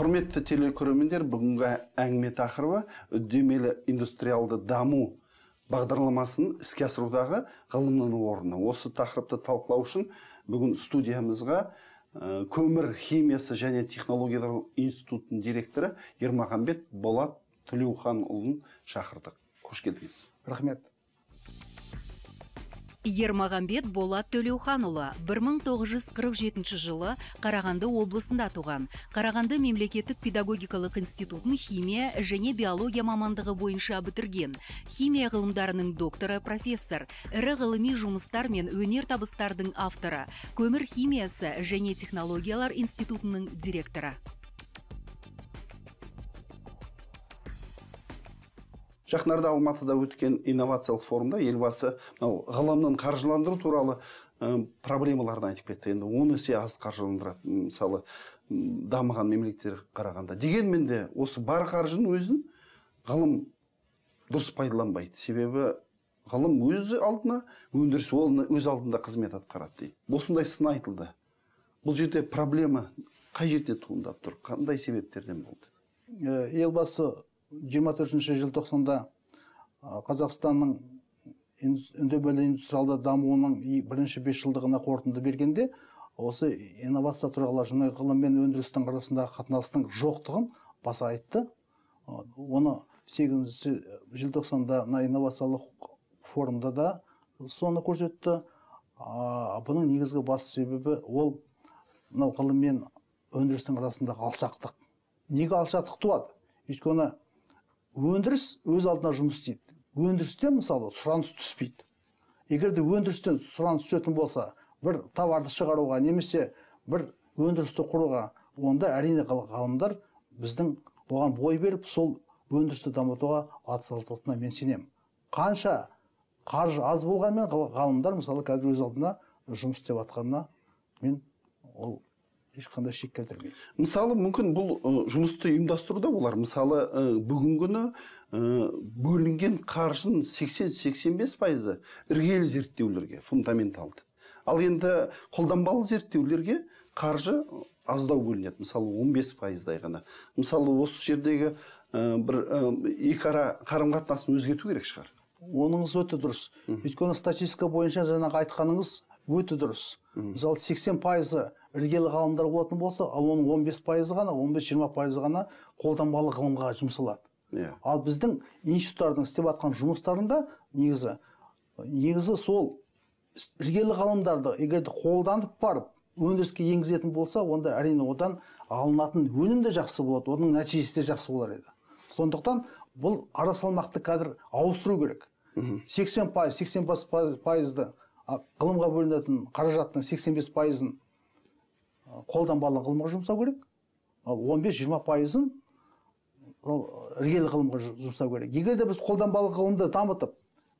Құрметті телекөрермендер, бүгінгі әңгіме тақырыбы үдемелі индустриалды даму бағдарламасын іске асырудағы ғылымның орны. Осы тақырыпты талқылау үшін бүгін студиямызға көмір химиясы және технологиялар институтының директоры Ермағанбет Болат Төлеуханұлын шақырдық. Қош келдіңіз. Рахмет. Ермағанбет Болат Төлеуханұлы 1947 жылы Қарағанды облысында туған. Қарағанды мемлекеттік педагогикалық институтын химия және биология мамандығы бойынша бітірген. Химия ғылымдарының докторы, профессор, ірі ғылыми жұмыстар мен өнер табыстардың авторы, көмір химиясы және технологиялар институтының директоры. Жақындарда Алматыда өткен инновациялық форумда елбасы ғылымның қаржыландыру туралы проблемаларын айтып кетті. Енді 10 есе аз қаржыландырады, мысалы, дамыған мемлекеттерге қарағанда. Дегенмен де осы бар қаржының өзін ғылым дұрыс пайдаланбайды. Себебі ғылым өз алдына, өндіріс өз алдында қызмет атқарады дейді. Осындай сын айтылды. Бұл жерде проблема қай жерде туындап тұр? Қандай себептерден болды? Елбасы 24 желтоқсанда Қазақстанның үдемелі индустриалды дамуының бірінші 5 жылдығына қорытынды бергенде, осы инновация туралы және ғылым мен өндірістің арасындағы қатынастың жоқтығын баса айтты. Оны 8 желтоқсанда мына инновациялық форумда да соны көрсетті. Бұның негізгі басты себебі ол мынау ғылым мен өндірістің арасындағы алшақтық. Неге алшақтық туады? Өйткені өндіріс өз алдына жұмыс істейді. Өндірістен, мысалы, сұраныс түспейді. Егер де өндірістен сұраныс түсетін болса, бір товарды шығаруға немесе бір өндірісті құруға, онда әрине ғалымдар біздің оған бой беріп, сол өндірісті дамытуға атсалысатынына мен сенемін. Қанша қаржы аз болғанмен ғалымдар, мысалы, қазір өз алдына жұмыс істеп жатқанына мен ол ешқандай шек келтірмейді. Мысалы, мүмкін бұл жұмысты ұйымдастыруда болар. Мысалы, бүгінгі күні бөлінген қаржының 80-85% іргелі зерттеулерге, фундаменталды. Ал енді қолданбалы зерттеулерге қаржы аздау бөлінеді. Мысалы, 15%-дай ғана. Мысалы, осы жердегі бір екі ара қарым-қатынасын өзгерту керек шығар. Оныңыз өте дұрыс. Өйткені статистика бойынша жаңағы айтқаныңыз өте дұрыс. Мысалы, 80% іргелі ғалымдар болатын болса, ал оның 15% ғана, 15-20% ғана қолданбалы ғылымға жұмсалады. Ал біздің институттардың істеп жатқан жұмыстарында негізі сол іргелі ғалымдарды егер де қолданып барып өндіріске енгізетін болса, онда әрине одан алынатын өнім де жақсы болады, оның нәтижесі де жақсы болар еді. Сондықтан бұл ара салмақты қазір ауыстыру керек. 80%, 85%-ды ғылымға бөлінетін қаражаттың 85%-ын қолданбалы ғылымға жұмсау керек, ал 15-20%-ын іргелі ғылымға жұмсау керек. Егер де біз қолданбалы ғылымды дамытып,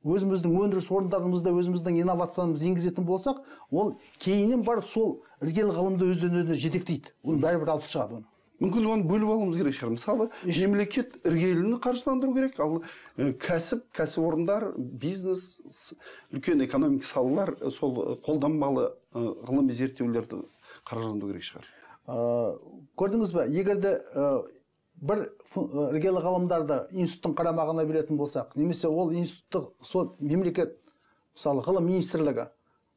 өзіміздің өндіріс орындарымызда өзіміздің инновациямызды енгізетін болсақ, ол кейіннен барып сол іргелі ғылымды өзден-өзіне жетектейді. Оны бәрібір алып шығады оны. Мүмкін оны бөліп алуымыз керек шығар. Мысалы, мемлекет іргеліні қаржыландыру керек, ал кәсіпорындар, бизнес, үлкен экономика салалар сол қолданбалы ғылыми зерттеулерді қаржыландыру керек шығар. Көрдіңіз бе, егер де бір іргелі ғалымдарды институттың қарамағына беретін болсақ, немесе ол институтты сол мемлекет, мысалы, ғылым министрлігі,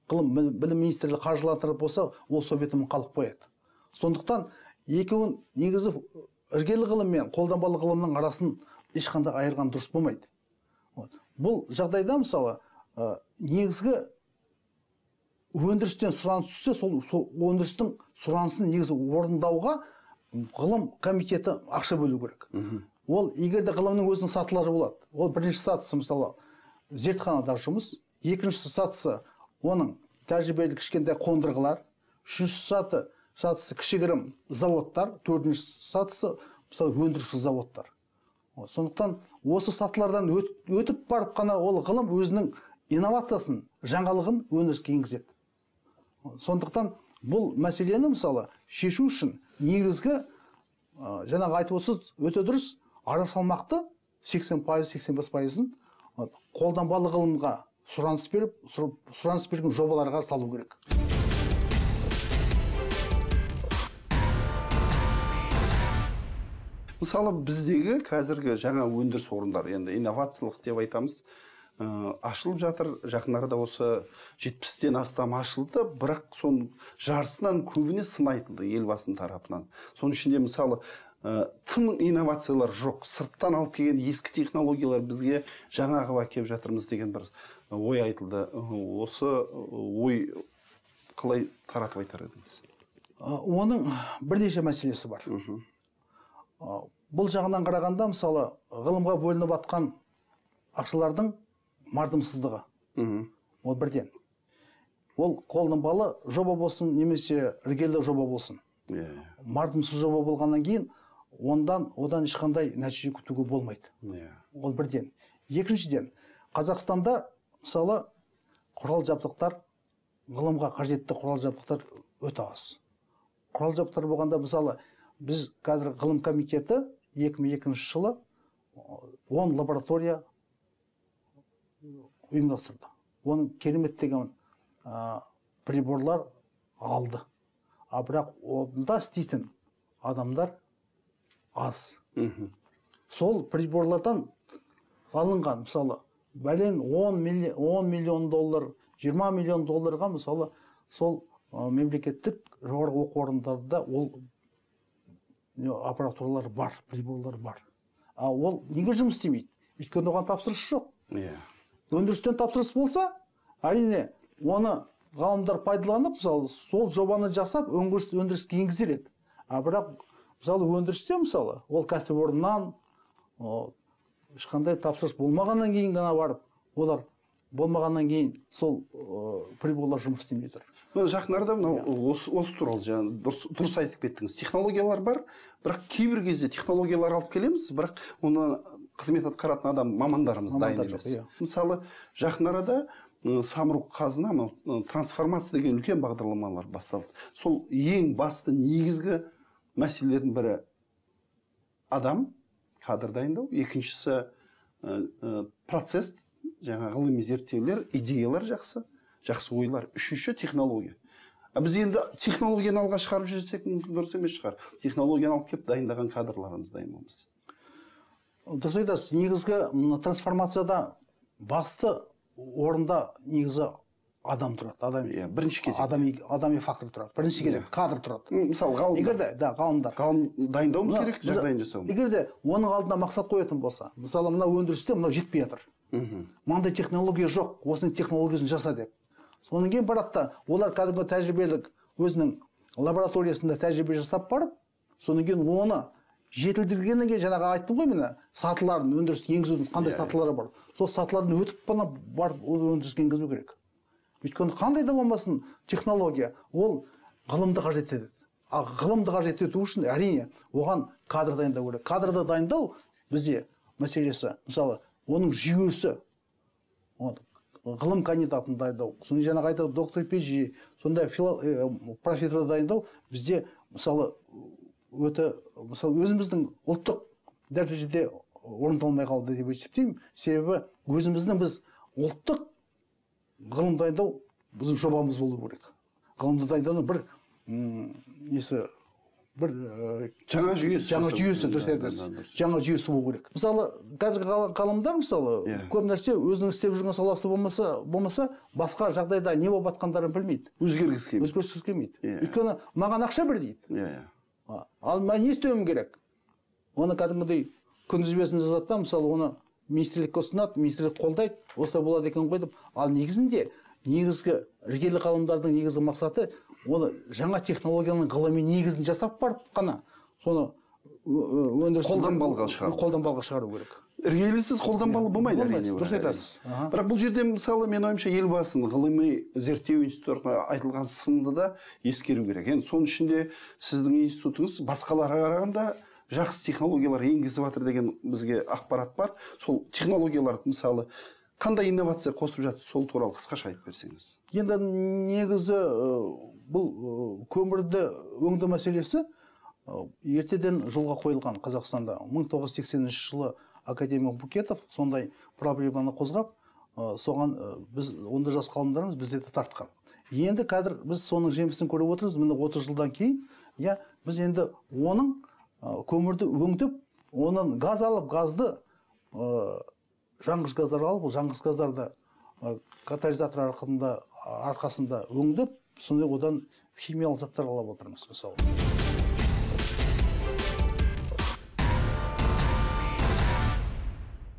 ғылым білім министрлігі қаржыландырып болса, ол сол бетімен қалып қояды. Сондықтан екеуін негізі іргелі ғылым мен қолданбалы ғылымның арасын ешқандай айырған дұрыс болмайды. Бұл жағдайда, мысалы, негізгі өндірістен сұраныс түссе, сол өндірістің сұранысын негізі орындауға ғылым комитеті ақша бөлу керек. Ол егер де ғылымның өзінің сатылары болады. Ол бірінші сатысы, мысалы, зертханадағы жұмыс, екінші сатысы оның тәжірибелік кішкентай қондырғылар, үшінші сатысы кішігірім заводтар, төртінші сатысы, мысалы, өндірістік заводтар. Сондықтан осы сатылардан өтіп барып қана ол ғылым өзінің инновациясын, жаңалығын өндіріске енгізеді. Сондықтан бұл мәселені, мысалы, шешу үшін негізгі, жаңағы айтып отырсыз, өте дұрыс, ара салмақты 80%, 85%-ын қолданбалы ғылымға сұраныс беріп, сұраныс берген жобаларға салу керек. Мысалы, біздегі қазіргі жаңа өндіріс орындары, енді инновациялық деп айтамыз, ашылып жатыр. Жақын арада осы 70-тен астам ашылды, бірақ соның жартысынан көбіне сын айтылды Елбасының тарапынан. Соның ішінде, мысалы, тың инновациялар жоқ, сырттан алып келген ескі технологиялар бізге жаңа қылып әкеліп жатырмыз деген бір ой айтылды. Осы ой қалай таратып айтар едіңіз? Оның бірнеше мәселесі бар. Бұл жағынан қарағанда, мысалы, ғылымға бөлініп атқан ақшалардың мардымсыздығы. Ол бірден. Ол қолданбалы жоба болсын, немесе іргелі жоба болсын. Мардымсыз жоба болғаннан кейін одан ешқандай нәтиже күтуге болмайды. Ол бірден. Екіншіден, Қазақстанда, мысалы, құрал жабдықтар, ғылымға қажетті құрал жабдықтар өте аз. Құрал жабдықтар болғанда, мысалы, біз қазір ғылым комитеті 2002 жылы 10 лаборатория ұйымдастырды. Оның керемет деген приборлар алды. А бірақ онда істейтін адамдар аз. Сол приборлардан алынған, мысалы, бәлен 10 миллион доллар, 20 миллион долларға, мысалы, сол мемлекеттік жоғарғы оқу орындарында ол аппаратуралар бар, приборлар бар. А ол неге жұмыс істемейді? Өйткені оған тапсырыс жоқ. Өндірістен тапсырыс болса, әрине, оны ғалымдар пайдаланып, мысалы, сол жобаны жасап, өндіріске енгізер еді. А бірақ, мысалы, өндірісте, мысалы, ол кәсіпорыннан ешқандай тапсырыс болмағаннан кейін ғана барып, олар болмағаннан кейін сол приборлар жұмыс істемей тұр. Жақын арада мынау осы туралы жаңа дұрыс айтып кеттіңіз. Технологиялар бар, бірақ кейбір кезде технологиялар алып келеміз, бірақ оны қызмет атқаратын адам, мамандарымыз дайын емес. Мысалы, жақын арада Самұрық Қазына трансформация деген үлкен бағдарламалар басталды. Сол ең басты негізгі мәселелердің бірі адам, кадр дайындау, екіншісі процесс, жаңа ғылыми зерттеулер, идеялар жақсы, жақсы ойлар, үшінші технология. А біз енді технологияны алға шығарып жүрсек, мүмкін дұрыс емес шығар. Технологияны алып келіп дайындаған кадрларымыз дайын болмаса. Дұрыс айтасыз. Негізгі трансформацияда басты орында негізі адам тұрады. Адам, бірінші кезек. Адами фактор тұрады. Бірінші кезек кадр тұрады. Мысалы, ғалымдар. Егер де, да, ғалымдар. Ғалым дайындауымыз керек, жағдайын жасауымыз. Егер де оның алдына мақсат қоятын болса, мысалы, мына өндірісте мынау жетпей жатыр. Мынандай технология жоқ, осының технологиясын жаса деп. Содан кейін барады да, олар кәдімгі тәжірибелік өзінің лабораториясында тәжірибе жасап барып, содан кейін оны жетілдіргеннен кейін, жаңағы айттым ғой міне, сатыларын өндіріске енгізудің қандай сатылары бар. Сол сатыларын өтіп қана барып өндіріске енгізу керек. Өйткені қандай да болмасын технология, ол ғылымды қажет етеді. Ал ғылымды қажет ету үшін әрине оған кадр дайындау керек. Кадрды дайындау бізде мәселесі, мысалы, оның жүйесі, ғылым кандидатын дайындау, соны жаңағы айтады доктор PhD, сондай профессор дайындау бізде, мысалы, өте, мысалы, өзіміздің ұлттық дәрежеде орындалмай қалды деп есептеймін. Себебі өзіміздің біз ұлттық ғылым дайындау біздің жобамыз болу керек. Ғылымды дайындаудың бір несі, бір жаңа жүйесі, жаңа жүйесі, дұрыс айтасыз. Жаңа жүйесі болу керек. Мысалы, қазіргі ғалымдар, мысалы, көп нәрсе өзінің істеп жүрген саласы болмаса, басқа жағдайда не болып жатқандарын білмейді. Өзгергісі келмейді. Өзгергісі келмейді. Өйткені маған ақша бер дейді. Ал мен не істеуім керек? Оны кәдімгідей күнтізбесін жазады да, мысалы, оны министрлікке ұсынады, министрлік қолдайды, осылай болады екен ғой деп. Ал негізінде негізгі іргелі ғалымдардың негізгі мақсаты оны жаңа технологияның ғылыми негізін жасап барып қана соны өндіріс қолданбалыға шығару. Қолданбалыға шығару керек. Іргелісіз қолданбалы болмайды, әрине. Дұрыс айтасыз. Бірақ бұл жерде, мысалы, мен ойымша, Елбасының ғылыми зерттеу институтына айтылған сынды да ескеру керек. Енді соның ішінде сіздің институтыңыз басқаларға қарағанда жақсы технологиялар енгізіп жатыр деген бізге ақпарат бар. Сол технологияларды, мысалы, қандай инновация қосып жатыр, сол туралы қысқаша айтып берсеңіз. Енді негізі бұл көмірді өңдеу мәселесі ертеден жолға қойылған Қазақстанда. 1980 жылы академик Букетов сондай проблеманы қозғап, соған біз онда жас ғалымдарымыз бізді де тартқан. Енді қазір біз соның жемісін көріп отырмыз. Міне 30 жылдан кейін, иә, біз енді оның көмірді өңдеп Онан газ алып, газды жанғыш газдар алып, ол жанғыш газдарды катализатор арқасында өңдеп, сондай одан химиялық заттар алып отырмыз мысалы.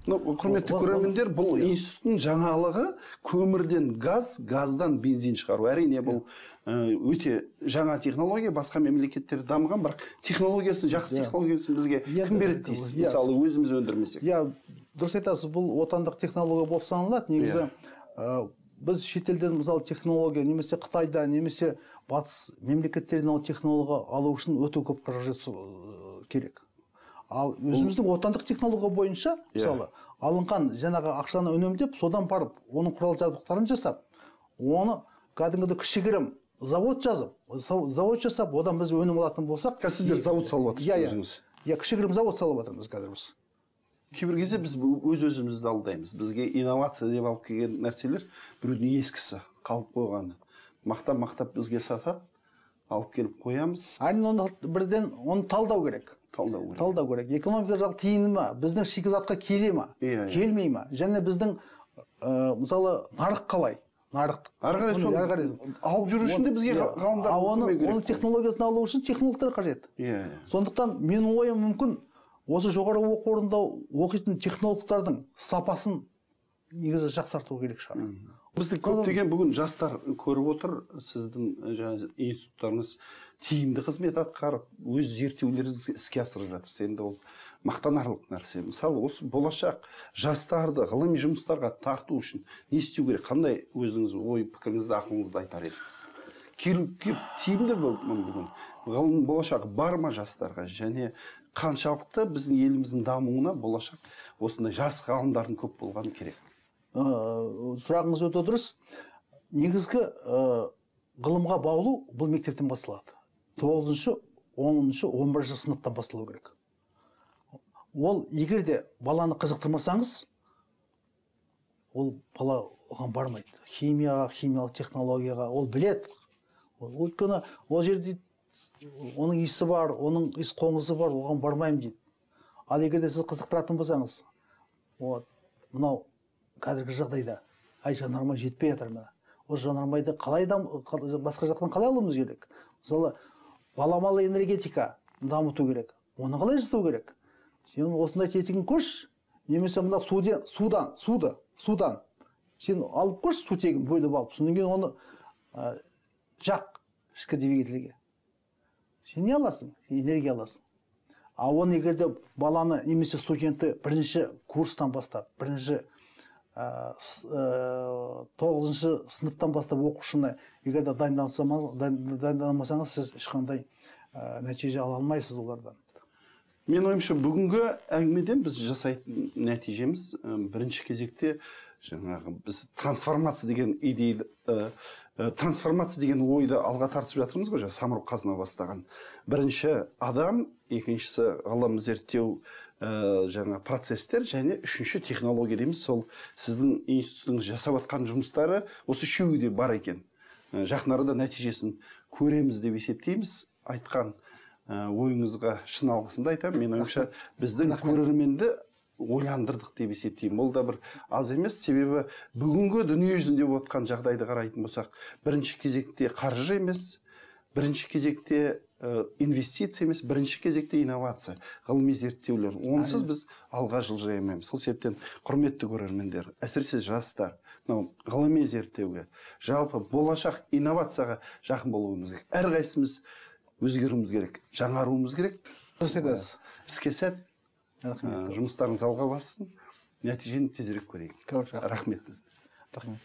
Құрметті көрермендер, бұл институттың жаңалығы көмірден газ, газдан бензин шығару. Әрине, бұл өте жаңа технология, басқа мемлекеттер дамыған, бірақ технологиясын, жақсы технологиясын бізге кім береді дейсіз? Мысалы, өзіміз өндірмесек. Иә, дұрыс айтасыз, бұл отандық технология болып саналады. Негізі біз шетелден мысалы технология, немесе Қытайда, немесе батыс мемлекеттерінен ол технология алу үшін өте көп қаражат керек. Ал өзіміздің отандық технология бойынша, мысалы, алынған жаңағы ақшаны үнемдеп, содан барып, оның құрал жабдықтарын жасап, оны кәдімгідей кішігірім завод жазып, завод жасап, одан біз өнім алатын болсақ. Қазір сіздер завод салып жатырсыз өзіңіз. Иә, кішігірім завод салып жатырмыз қазір біз. Кейбір кезде біз өз-өзімізді алдаймыз. Бізге инновация деп алып келген нәрселер біреудің ескісі қалып қойғаны. Мақтап-мақтап бізге сатады, алып келіп қоямыз. Әрине, оны бірден оны талдау керек. Талдау керек. Экономика жағы тиімді ма? Біздің шикізатқа келе ма? Келмей ма? Және біздің мысалы нарық қалай? Нарық. Ары қарай соны алып жүру үшін де бізге ғалымдар көмегі керек. Оның технологиясын алу үшін технологтар қажет. Сондықтан менің ойым мүмкін осы жоғары оқу орнында оқитын технологтардың сапасын негізі жақсарту керек шығар. Бізді көптеген бүгін жастар көріп отыр, сіздің жаңа институттарыңыз тиімді қызмет атқарып, өз зерттеулеріңізді іске асырып жатыр. Енді ол мақтанарлық нәрсе. Мысалы, осы болашақ жастарды ғылыми жұмыстарға тарту үшін не істеу керек? Қандай өзіңіз ой, пікіріңізді, ақылыңызды айтар едіңіз? Келіп тиімді бүгін ғылым болашағы бар ма жастарға? Және қаншалықты біздің еліміздің дамуына болашақ осындай жас ғалымдардың көп болғаны керек? Сұрағыңыз өте дұрыс. Негізгі ғылымға баулу бұл мектептен басталады. 9-шы, 10-шы, 11-ші сыныптан басталу керек. Ол егер де баланы қызықтырмасаңыз, ол бала оған бармайды. Химияға, химиялық технологияға ол біледі. Өйткені ол жерде оның иісі бар, оның иіс қоңызы бар, оған бармаймын дейді. Ал егер де сіз қызықтыратын болсаңыз, вот, мынау қазіргі жағдайда ай жанармай жетпей жатыр мына. Осы жанармайды қалай басқа жақтан қалай алуымыз керек? Мысалы, баламалы энергетика дамыту керек. Оны қалай жасау керек? Сен осындай тетігін көрші, немесе мына судан сен алып көрші, сутегін бөліп алып, содан кейін оны жақ ішкі двигательге. Сен не аласың? Сен энергия аласың. А оны егер де баланы немесе студентті бірінші курстан бастап, бірінші 9-шы сыныптан бастап оқушыны егер де дайындамасаңыз, сіз ешқандай нәтиже ала алмайсыз олардан. Мен ойымша, бүгінгі әңгімеден біз жасайтын нәтижеміз бірінші кезекте жаңағы біз трансформация деген идея, трансформация деген ойды алға тартып жатырмыз ғой, жаңа Самұрық Қазына бастаған. Бірінші адам, екіншісі ғылым зерттеу жаңа процестер және үшінші технология дейміз. Сол сіздің институтыңыз жасап жатқан жұмыстары осы үшеуі де бар екен. Жақын арада нәтижесін көреміз деп есептейміз. Айтқан ойыңызға шын алғысымды айтамын. Мен ойымша, біздің көрерменді ойландырдық деп есептеймін. Ол да бір аз емес, себебі бүгінгі дүние жүзінде болып жатқан жағдайды қарайтын болсақ, бірінші кезекте қаржы емес, бірінші кезекте инвестиция емес, бірінші кезекте инновация, ғылыми зерттеулер. Онсыз біз алға жылжи алмаймыз. Сол себептен, құрметті көрермендер, әсіресе жастар, мынау ғылыми зерттеуге, жалпы болашақ инновацияға жақын болуымыз керек. Әрқайсымыз өзгеруіміз керек, жаңаруымыз керек. Дұрыс айтасыз. Іске сәт. Рахмет. Жұмыстарыңыз алға бассын, нәтижені тезірек көрейік. Рахмет. Рахмет. Рахмет.